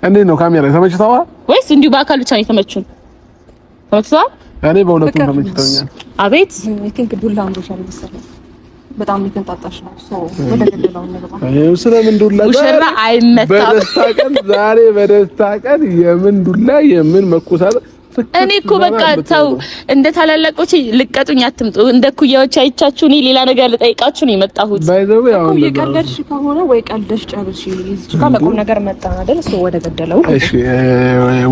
እንዴት ነው ካሜራ ተመችተዋል ወይስ እንዲሁ በአካል ብቻ ነው የተመቹን? ተመችተዋል። እኔ በሁለቱም ተመችተውኛል። አቤት I think ዱላ አምሮሻል መሰለኝ። በጣም የተንጣጣሽ ነው። So ወደ ገደለው እንግባ። ስለምን ዱላ ሙሽራ አይመታም። በደስታ ቀን ዛሬ በደስታ ቀን የምን ዱላ የምን መኮሳተር እኔ እኮ በቃ ተው፣ እንደ ታላላቆች ልቀጡኝ አትምጡ። እንደ ኩያዎች አይቻችሁ እኔ ሌላ ነገር ልጠይቃችሁ ነው የመጣሁት። ባይዘው ያው እኮ የቀለድሽ ከሆነ ወይ ቀልደሽ ጨርሽ። እዚህ ጋር ለቁም ነገር መጣን አይደል? So ወደ ገደለው። እሺ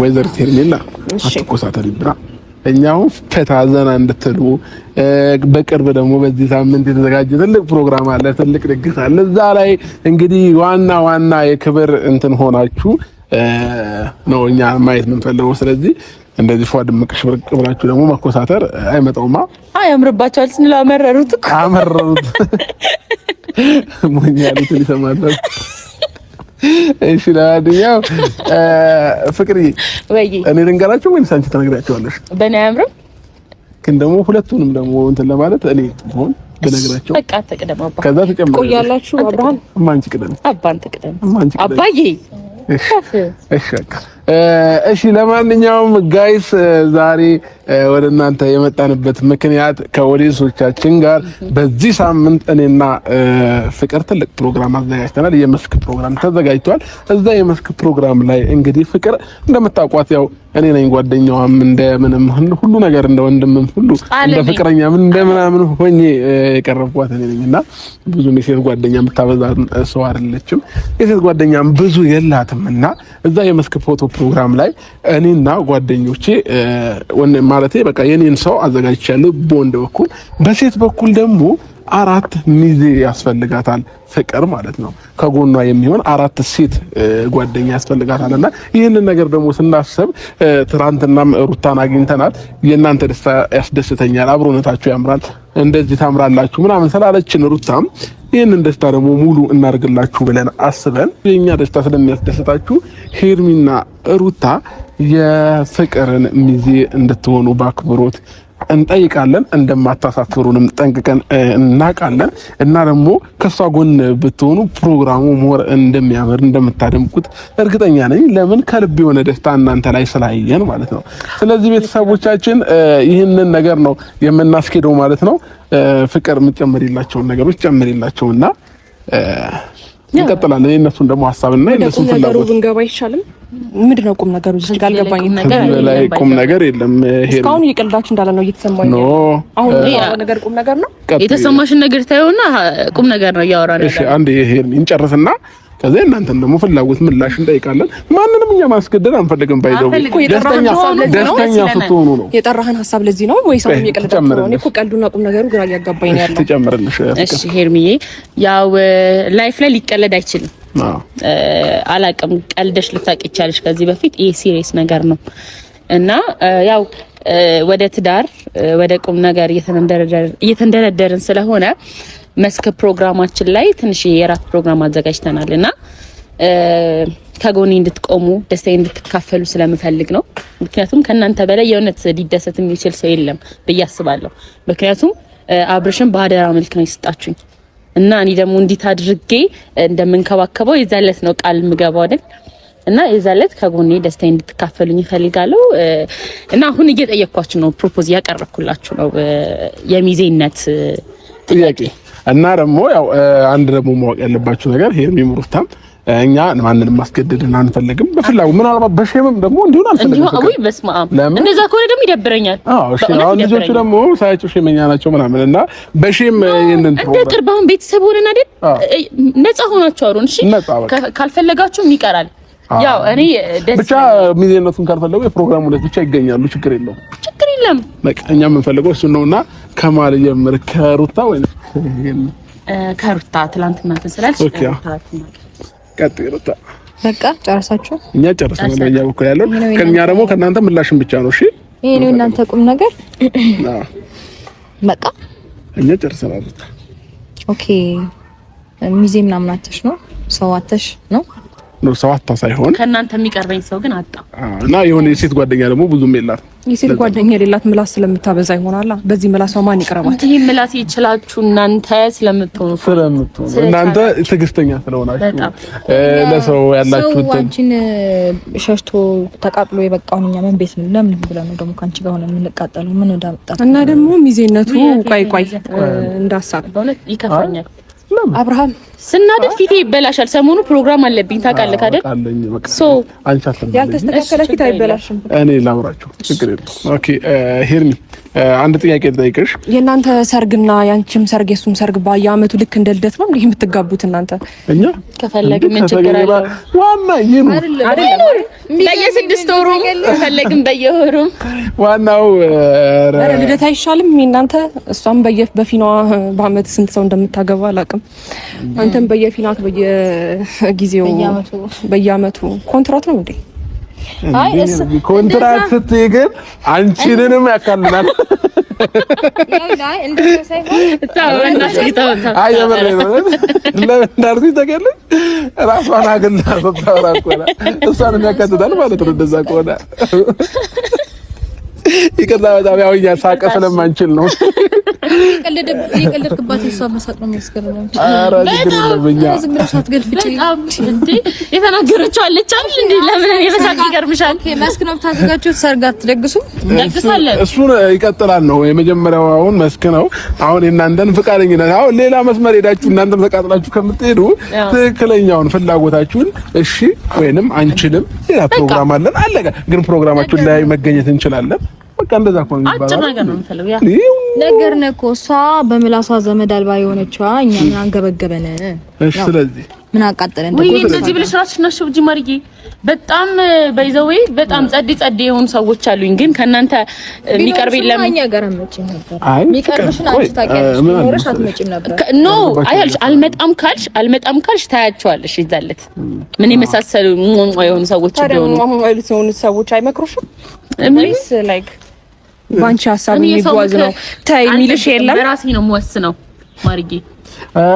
ወይዘሪት ሄርሜላ አትኮሳተሪብና እኛው ፈታ ዘና እንድትሉ በቅርብ ደግሞ በዚህ ሳምንት የተዘጋጀ ትልቅ ፕሮግራም አለ፣ ትልቅ ድግስ አለ። እዛ ላይ እንግዲህ ዋና ዋና የክብር እንትን ሆናችሁ ነው እኛ ማየት የምንፈልገው። ስለዚህ እንደዚህ ፏ ድምቅ ሽብርቅ ብላችሁ ደግሞ መኮሳተር አይመጣውማ። አይ ያምርባቸዋል ስንል አመረሩት እኮ አመረሩት። ሞኝ ያሉትን ይሰማል። እሺ ለማንኛውም ፍቅርዬ እኔ ልንገራቸው ወይስ አንቺ ትነግሪያቸዋለሽ? በእኔ አያምርም። ግን ደግሞ ሁለቱንም ደግሞ እንትን ለማለት እኔ ብሆን ብነግራቸው በቃ አትቅደም አባ። ከዛ ተጨምሮ ቆያላችሁ። አብርሃም እማ አንቺ ቅደም፣ አባ አንተ ቅደም፣ አባዬ። እሺ በቃ እሺ። ለማንኛውም guys ዛሬ ወደ እናንተ የመጣንበት ምክንያት ከ audience ኦቻችን ጋር በዚህ ሳምንት እኔና ፍቅር ትልቅ ፕሮግራም አዘጋጅተናል። የመስክ ፕሮግራም ተዘጋጅቷል። እዛ የመስክ ፕሮግራም ላይ እንግዲህ ፍቅር እንደምታውቋት ያው እኔ ነኝ ጓደኛዋም እንደምንም ሁሉ ነገር እንደ ወንድምም ሁሉ እንደ ፍቅረኛም እንደ ምናምን ሆኜ የቀረብኳት እኔ ነኝ እና ብዙ የሴት ጓደኛ የምታበዛ ሰው አይደለችም። የሴት ጓደኛም ብዙ የላትም እና እዛ የመስክ ፎቶ ፕሮግራም ላይ እኔና ጓደኞቼ ማለቴ በቃ የኔን ሰው አዘጋጅቻለሁ በወንድ በኩል፣ በሴት በኩል ደግሞ አራት ሚዜ ያስፈልጋታል ፍቅር ማለት ነው። ከጎኗ የሚሆን አራት ሴት ጓደኛ ያስፈልጋታል። እና ይህንን ነገር ደግሞ ስናስብ ትናንትናም ሩታን አግኝተናል። የእናንተ ደስታ ያስደስተኛል፣ አብሮነታችሁ ያምራል፣ እንደዚህ ታምራላችሁ ምናምን ስላለችን ሩታም ይህንን ደስታ ደግሞ ሙሉ እናርግላችሁ ብለን አስበን የእኛ ደስታ ስለሚያስደስታችሁ ሄርሚና ሩታ የፍቅርን ሚዜ እንድትሆኑ በአክብሮት እንጠይቃለን። እንደማታሳፍሩንም ጠንቅቀን እናውቃለን። እና ደግሞ ከሷ ጎን ብትሆኑ ፕሮግራሙ more እንደሚያምር እንደምታደምቁት እርግጠኛ ነኝ። ለምን ከልብ የሆነ ደስታ እናንተ ላይ ስላየን ማለት ነው። ስለዚህ ቤተሰቦቻችን ይህንን ነገር ነው የምናስኬደው ማለት ነው። ፍቅር የምትጨምሪላቸውን ነገሮች ጨምሪላቸውና እንቀጥላለን። የእነሱን ደግሞ ሀሳብና የእነሱን ፍላጎት ብንገባ አይሻልም? ምንድን ነው ቁም ነገሩ? እዚህ ጋር አልገባኝም። ላይ ቁም ነገር የለም። እስካሁን እየቀልዳችሁ እንዳለ ነው እየተሰማኝ ነው። አሁን ነገር ቁም ነገር ነው የተሰማሽን ነገር ታየውና ቁም ነገር ነው እያወራን። እሺ አንዴ ይሄን እንጨርስና ከዛ እናንተን ደግሞ ፍላጎት ምላሽ እንጠይቃለን። ማንንም እኛ ማስገደድ አንፈልግም። ባይደው ደስተኛ ስትሆኑ ነው። የጠራህን ሀሳብ ለዚህ ነው ወይስ አሁን እየቀለዳችሁ ነው? እኔ እኮ ቀልዱና ቁም ነገሩ ግራ እያጋባኝ ነው ያለው። ትጨምርልሽ። እሺ ሄርሚዬ፣ ያው life ላይ ሊቀለድ አይችልም። አላቅም ቀልደሽ ልታውቂ ይቻለሽ ከዚህ በፊት። ይሄ serious ነገር ነው እና ያው ወደ ትዳር ወደ ቁም ነገር እየተንደረደርን ስለሆነ መስክ ፕሮግራማችን ላይ ትንሽ የራት ፕሮግራም አዘጋጅተናል እና ከጎኔ እንድትቆሙ ደስታዬ እንድትካፈሉ ስለምፈልግ ነው። ምክንያቱም ከእናንተ በላይ የእውነት ሊደሰት የሚችል ሰው የለም ብዬ አስባለሁ። ምክንያቱም አብርሽን በአደራ መልክ ነው የሰጣችሁኝ እና እኔ ደግሞ እንዴት አድርጌ እንደምንከባከበው የዛለት ነው ቃል የምገባው አይደል? እና የዛለት ከጎኔ ደስታዬ እንድትካፈሉኝ እፈልጋለሁ። እና አሁን እየጠየኳችሁ ነው፣ propose እያቀረብኩላችሁ ነው የሚዜነት ጥያቄ። እና ደግሞ ያው አንድ ደግሞ ማወቅ ያለባችሁ ነገር ሄርሚም ሩታም እኛ ማንንም ማስገደድ አንፈልግም። በፍላጎት ምናልባት በ shame ም ደግሞ እንዲሆን አንፈልግም። እንዲሁ በስመ አብ እንደዛ ከሆነ ደግሞ ይደብረኛል። አዎ እሺ። አሁን ልጆቹ ደግሞ ሳያቸው ሼመኛ ናቸው ምናምን እና በ shame ይሄንን እንደ ቅርብ አሁን ቤተሰብ ሆነን አይደል ነፃ ሆናችሁ አሩን። እሺ ካልፈለጋችሁም ይቀራል። ያው እኔ ደስ ብቻ ሚዜነቱን ካልፈለጉ የፕሮግራሙ ዕለት ብቻ ይገኛሉ። ችግር የለውም፣ ችግር የለም። በቃ እኛ የምንፈልገው እሱን ነውና ከማል ጀምር ከሩታ ወይ ከሩታ ትላንትና እንትን ስላልሽ ቀጥይ ሩታ። በቃ ጨረሳችሁ? እኛ ጨረስን። በእኛ በኩል ያለው ከኛ ደግሞ ከእናንተ ምላሽን ብቻ ነው። እሺ ይሄ ነው እናንተ ቁም ነገር። በቃ እኛ ጨርሰናል። ሩታ okay። ሚዜ ምናምን አተሽ ነው ሰው አተሽ ነው ነው ሰው አታ ሳይሆን ከእናንተ የሚቀርበኝ ሰው ግን አጣ እና የሆነ የሴት ጓደኛ ደግሞ ብዙም የላት። የሴት ጓደኛ የሌላት ምላስ ስለምታበዛ ይሆናላ። በዚህ ምላሷ ማን ይቀርባል? ይሄ ምላስ ይችላችሁ እናንተ ስለምትሆኑ እናንተ ትዕግስተኛ ስለሆናችሁ ለሰው ያላችሁ አንቺን ሸሽቶ ተቃጥሎ የበቃውን እኛ ምን ቤት ነው ለምን ብለን ነው ደግሞ ካንቺ ጋር ሆነን የምንቃጠለው? ምን ወዳመጣ እና ደግሞ ሚዜነቱ ቆይ ቆይ እንዳሳብ በእውነት ይከፋኛል። አብርሃም ስናደድ ፊቴ ይበላሻል። ሰሞኑ ፕሮግራም አለብኝ ታውቃለህ አይደል? So ያልተስተካከለ ፊት አይበላሽም። እኔ ላውራችሁ ችግር የለም። Okay ሄርሚ አንድ ጥያቄ ልጠይቅሽ። የእናንተ ሰርግና ያንቺም ሰርግ የሱም ሰርግ በየአመቱ ልክ እንደ ልደት ነው እንዴ የምትጋቡት እናንተ? እኛ ከፈለግን ምን ችግር አለው? ዋና ይኑር አይደል? በየስድስት ወሩም ከፈለግን በየወሩም ዋናው ኧረ ልደት አይሻልም? እናንተ እሷም በፊናዋ በአመት ስንት ሰው እንደምታገባ አላውቅም። አንተም በየፊናክ በየጊዜው በየአመቱ ኮንትራት ነው እንዴ? አይ ኮንትራት ስትይ ግን አንቺንንም ያካልላል። አይ ለምን እንዳልኩኝ ታውቂያለሽ? ራሷን አግላ ስታወራ እኮ ነው። እሷንም ያካትታል ማለት ነው። እንደዛ ከሆነ ይቅርታ፣ በጣም ያው እኛ ሳቀ ስለማንችል ነው። የቀለድክባት እሷ መሳቅ ነው የሚያስገርመው። ኧረ ችግር የለም እኛ ዝም ብለሽ አትገልፍጪ። በጣም እንዴ የተናገረችው አለች አይደል እንዴ? ለምን የመሳቅ ይገርምሻል? Okay መስክ ነው የምታዘጋጁት? ሰርግ አትደግሱም? እንደግሳለን። እሱን ይቀጥላል ነው የመጀመሪያው። አሁን መስክ ነው። አሁን የእናንተን ፍቃደኝነት አሁን ሌላ መስመር ሄዳችሁ እናንተም ተቃጥላችሁ ከምትሄዱ ትክክለኛውን ፍላጎታችሁን እሺ ወይንም አንችልም፣ ሌላ ፕሮግራም አለን አለቀ። ግን ፕሮግራማችሁን ላይ መገኘት እንችላለን። በቃ እንደዛ እኮ ነው የሚባለው። አጭር ነገር ነው የምፈልገው። ያ ነገር ነው እኮ እሷ በምላሷ ዘመድ አልባ የሆነችዋ እኛ ምን አንገበገበን? እሺ ስለዚህ ምን አቃጠለን? ወይ እንደዚህ ብለሽ ራስሽን አሸብጂ ማርዬ። በጣም by the way በጣም ጸዴ ጸዴ የሆኑ ሰዎች አሉኝ፣ ግን ከእናንተ የሚቀርብ የለም። እኛ ጋር አትመጪም ነበር። የሚቀርብሽን አንቺ ታውቂያለሽ። ኖረሽ አትመጪም ነበር። No አይልሽ አልመጣም ካልሽ አልመጣም ካልሽ ታያቸዋለሽ። ይዛለት ምን የመሳሰሉ የሆኑ ሰዎች ቢሆኑ የሆኑ ሰዎች አይመክሩሽም ወይስ like ባንቺ ሀሳብ የሚጓዝ ነው ተይ የሚልሽ የለም? በራሴ ነው የምወስነው ማርጌ።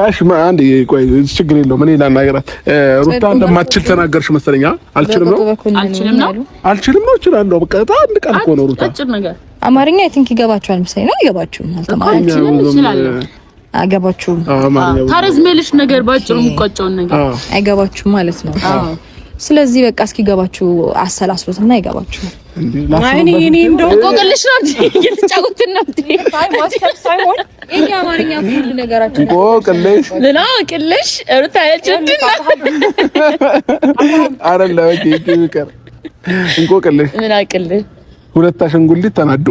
እሺ አንዴ ቆይ፣ ችግር የለውም። እኔ ላናገራት። ሩታ እንደማትችል ተናገርሽ መሰለኝ። አልችልም ነው አልችልም ነው አልችልም ነው እችላለሁ። በቃ አንድ ቃል እኮ ነው ሩታ። አጭር ነገር አማርኛ I think ይገባችኋል መሰለኝ ነው። አይገባችሁም? አልችልም እችላለሁ። አይገባችሁም? ታረዝሜልሽ ነገር ባጭሩ የሚቋጨውን ነገር አይገባችሁም ማለት ነው። ስለዚህ በቃ እስኪገባችሁ አሰላስሉትና አይገባችሁ። እኔ እኔ እንደው እንቆቅልሽ ነው እንዴ እየተጫወትን ነው እንዴ? አይ ማሰብ ሳይሆን የኛ አማርኛ ሁሉ ነገራችን እንቆቅልሽ ሌላ ቅልሽ ሩታ ያለችው ምንድን ነው? አይደለም okay፣ ይቅር። እንቆቅልሽ ምን አቅልህ? ሁለት አሻንጉሊት ተናዶ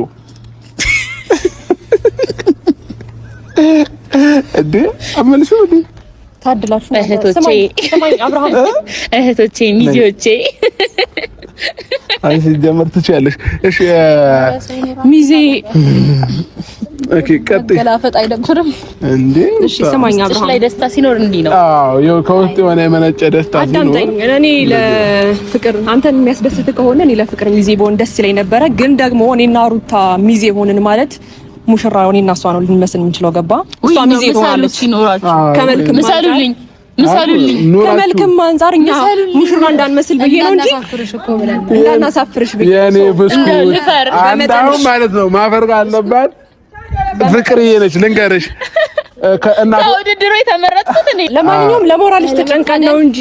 እንዴ አመልሽው እንዴ ታድላችሁ እህቶቼ፣ እህቶቼ፣ ሚዜዎቼ አይ ሲጀመር ትችያለሽ። እሺ ሚዜ Okay፣ ቀጥይ። ገላፈጥ አይደብርም እንዴ? እሺ ስማኝ አብርሃም፣ ላይ ደስታ ሲኖር እንዲህ ነው። አዎ ይኸው ከውስጥ የሆነ የመነጨ ደስታ ሲኖር አዳምጠኝ። እኔ ለፍቅር አንተን የሚያስደስት ከሆነ እኔ ለፍቅር ሚዜ በሆን ደስ ይለኝ ነበረ። ግን ደግሞ እኔና ሩታ ሚዜ ሆንን ማለት ሙሽራ እኔና እሷ ነው ልንመስል የምንችለው። ገባ? እሷ ሚዜ ትሆናለች። ከመልክም ምሰሉልኝ ምሰሉልኝ ከመልክም አንጻር እኛ ሙሽራ እንዳንመስል ብዬ ነው እንጂ እንዳናሳፍርሽ ብዬ የኔ ብስኩት አንዳሁን ማለት ነው ማፈር ካለባት ፍቅርዬ ነች። ልንገርሽ ከውድድሩ የተመረጥኩት እኔ። ለማንኛውም ለሞራልሽ ተጨንቀን ነው እንጂ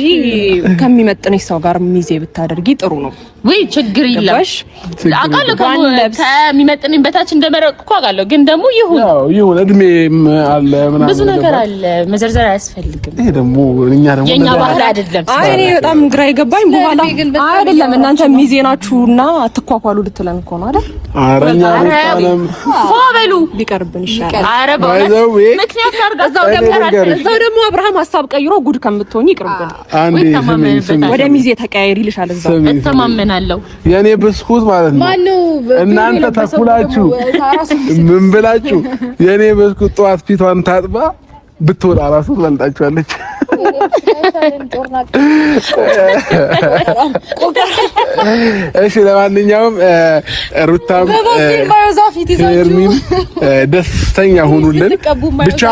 ከሚመጥንሽ ሰው ጋር ሚዜ ብታደርጊ ጥሩ ነው። ወይ ችግር የለም አውቃለሁ። ከሚመጥንኝ በታች እንደመረጥኩ እኮ አውቃለሁ። ግን ደግሞ ይሁን ይሁን እድሜም አለ ምናምን ብዙ ነገር አለ፣ መዘርዘር አያስፈልግም። ይሄ ደግሞ እኛ ደግሞ የኛ ባህል አይደለም። አይ እኔ በጣም ግራ የገባኝ በኋላ አይደለም እናንተ ሚዜ ናችሁና አትኳኳሉ ልትለን እኮ ነው አይደል? ኧረ እኛ አልወጣንም። ፎ በሉ ቢቀርብን ይሻላል። ኧረ በእውነት ምክንያት እዛው ደግሞ አብርሃም ሀሳብ ቀይሮ ጉድ ከምትሆኝ ይቅርብን። ወደ ሚዜ ተቀያየር ይልሻል። እዛው እተማመናለሁ። የኔ ብስኩት ማለት ነው። እናንተ ተኩላችሁ ምን ብላችሁ የኔ ብስኩት ጠዋት ፊቷን ታጥባ ብትወጣ ራሱ ትበልጣችኋለች። እሺ ለማንኛውም ሩታም ሄርሚም ደስተኛ ሁኑልን። ብቻ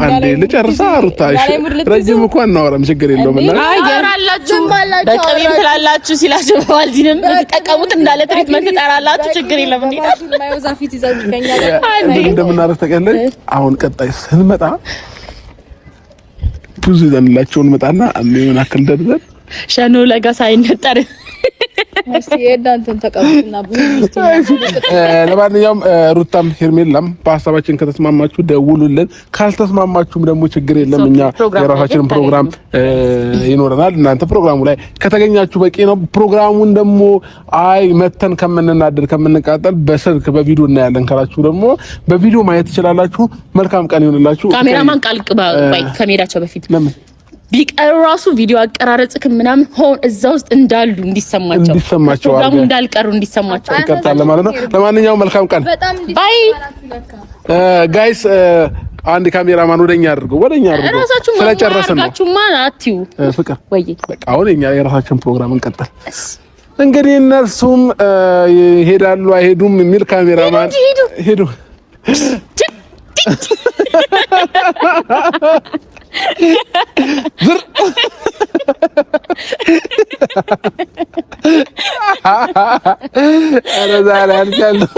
አንዴ ልጨርሳ ሩታ። እሺ ረጅም እኮ አናወራም፣ ችግር የለውም። እና አወራላችሁ በቅቤም ትላላችሁ ሲላችሁ በቫዝሊንም የምትጠቀሙት እንዳለ treatment ትጠራላችሁ። ችግር የለም። እንደምናደርግ ተቀለኝ። አሁን ቀጣይ ስንመጣ ብዙ ይዘንላቸው እንመጣና ምን አክል ደርዘን ሸኖ ለጋ ሳይነጠር ለማንኛውም ሩታም ሄርሜላም በሀሳባችን ከተስማማችሁ ደውሉልን። ካልተስማማችሁም ደግሞ ችግር የለም፣ እኛ የራሳችንን ፕሮግራም ይኖረናል። እናንተ ፕሮግራሙ ላይ ከተገኛችሁ በቂ ነው። ፕሮግራሙን ደግሞ አይ መተን ከምንናደድ ከምንቃጠል በስልክ በቪዲዮ እናያለን ካላችሁ ደግሞ በቪዲዮ ማየት ትችላላችሁ። መልካም ቀን ይሆንላችሁ። ካሜራማን ቃል ከመሄዳቸው በፊት ለምን ቢቀሩ ራሱ ቪዲዮ አቀራረጽክ ምናምን ሆን እዛ ውስጥ እንዳሉ እንዲሰማቸው ፕሮግራሙ እንዳልቀሩ እንዲሰማቸው ይቀርታል ማለት ነው። ለማንኛውም መልካም ቀን bye guys። አንድ ካሜራማን ወደኛ አድርገው ወደኛ አድርገው ስለጨረስን ነው። አትዩ ፍቅር ወይ በቃ አሁን እኛ የራሳችን ፕሮግራም እንቀጥል። እንግዲህ እነርሱም ይሄዳሉ አይሄዱም የሚል ካሜራማን ሄዱ። ዝር ኧረ ዛሬ አልቻለሁ።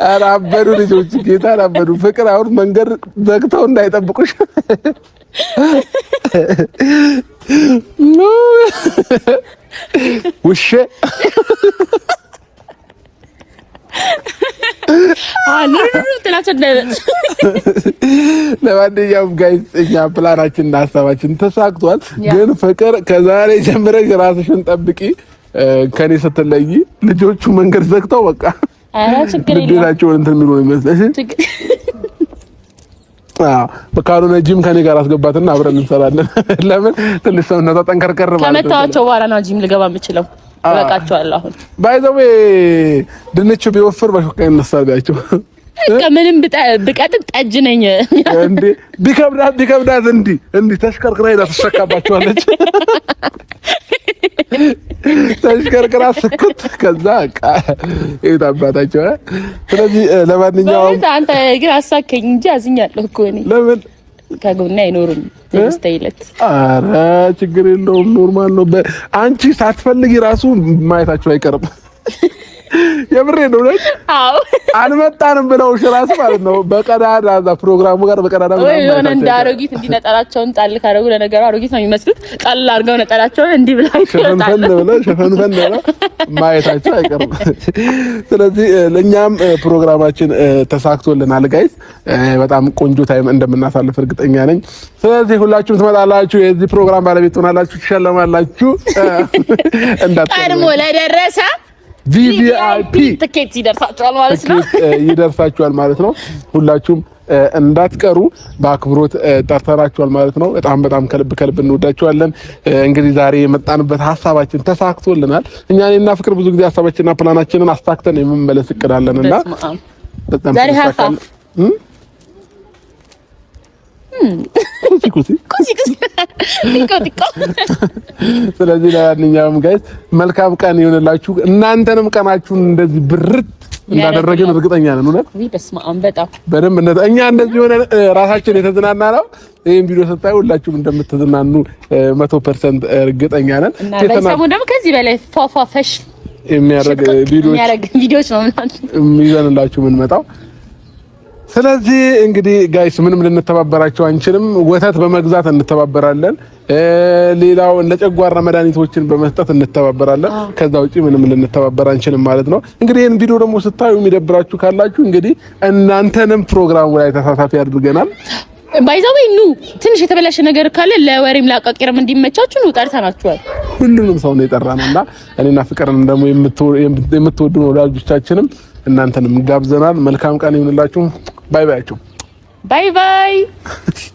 ኧረ አበዱ ልጆች፣ ጌታ አበዱ። ፍቅር አሁን መንገድ ዘግተው እንዳይጠብቁሽ። ውሼ ለማንኛውም guys እኛ ፕላናችን እና ሀሳባችን ተሳክቷል። ግን ፍቅር ከዛሬ ጀምረሽ ራስሽን ጠብቂ። ከኔ ስትለይ ልጆቹ መንገድ ዘግተው በቃ ግዴታቸውን እንትን የሚሉ ነው የሚመስለሽ። ካልሆነ ጂም ከኔ ጋር አስገባትና አብረን እንሰራለን። ለምን ትንሽ ሰውነቷ ጠንከርከር ማለት ከመታዋቸው በኋላ ነው ጂም ልገባ የምችለው። እበቃቸዋለሁ። አሁን by the way ድንች ቢወፍር በሾካ ይነሳል ቢያቸው በቃ ምንም ብቀጥን ጠጅ ነኝ እንዴ! ቢከብዳት ቢከብዳት እንዲህ እንዲህ ተሽከርክራ ሄዳ ትሸካባቸዋለች። ተሽከርክራ ስክት ከዛ በቃ ይሄት አባታቸው። ስለዚህ ለማንኛውም አንተ ግን አሳከኝ እንጂ አዝኛለሁ እኮ እኔ። ለምን ከጎኔ አይኖርም ተይለት። ኧረ ችግር የለውም normal ነው። አንቺ ሳትፈልጊ ራሱ ማየታቸው አይቀርም። የምሬ ነው። አዎ አልመጣንም ብለውሽ እራሱ ማለት ነው። በቀዳዳ እዛ ፕሮግራሙ ጋር በቀዳዳ ወይ የሆነ እንደ አሮጊት እንዲህ ነጠላቸውን ጣል ካደረጉ፣ ለነገሩ አሮጊት ነው የሚመስሉት። ጣል አድርገው ነጠላቸውን እንዲህ ብለው ሸፈንፈን ብለው ሸፈንፈን ብለው ማየታቸው አይቀርም። ስለዚህ ለእኛም ፕሮግራማችን ተሳክቶልናል guys። በጣም ቆንጆ time እንደምናሳልፍ እርግጠኛ ነኝ። ስለዚህ ሁላችሁም ትመጣላችሁ፣ የዚህ ፕሮግራም ባለቤት ትሆናላችሁ፣ ትሸለማላችሁ። ቀድሞ ለደረሰ VVIP ትኬት ይደርሳችኋል ማለት ነው። ይደርሳችኋል ማለት ነው። ሁላችሁም እንዳትቀሩ በአክብሮት ጠርተናችኋል ማለት ነው። በጣም በጣም ከልብ ከልብ እንወዳችኋለን። እንግዲህ ዛሬ የመጣንበት ሀሳባችን ተሳክቶልናል። እኛ እኔና ፍቅር ብዙ ጊዜ ሀሳባችንና ፕላናችንን አሳክተን የምንመለስ እቅድ አለንና በጣም ዛሬ ኩሲ ኩሲ። ስለዚህ ለማንኛውም guys መልካም ቀን ይሆንላችሁ። እናንተንም ቀናችሁን እንደዚህ ብርት እንዳደረግን እርግጠኛ ነን። እውነት በጣም በደንብ እኛ እንደዚህ ሆነ ራሳችን የተዝናና ነው። ይሄን ቪዲዮ ስታዩ ሁላችሁም እንደምትዝናኑ 100% እርግጠኛ ነን። ደግሞ ከዚህ በላይ ፏፏፈሽ የሚያደርግ ቪዲዮዎች ነው ይዘንላችሁ የምንመጣው። ስለዚህ እንግዲህ guys ምንም ልንተባበራቸው አንችልም። ወተት በመግዛት እንተባበራለን። ሌላው ለጨጓራ መድኃኒቶችን በመስጠት እንተባበራለን። ከዛ ውጪ ምንም ልንተባበር አንችልም ማለት ነው። እንግዲህ ይህን ቪዲዮ ደግሞ ስታዩ የሚደብራችሁ ካላችሁ እንግዲህ እናንተንም ፕሮግራሙ ላይ ተሳታፊ አድርገናል። by the way ኑ ትንሽ የተበላሸ ነገር ካለ ለወሬም ላቃቂርም እንዲመቻችሁ ኑ ጠርተናችኋል። ሁሉንም ሰው ነው የጠራነው እና እኔና ፍቅርን ደግሞ የምትወዱን ወዳጆቻችንም እናንተንም ጋብዘናል። መልካም ቀን ይሁንላችሁ። bye bye። bye bye።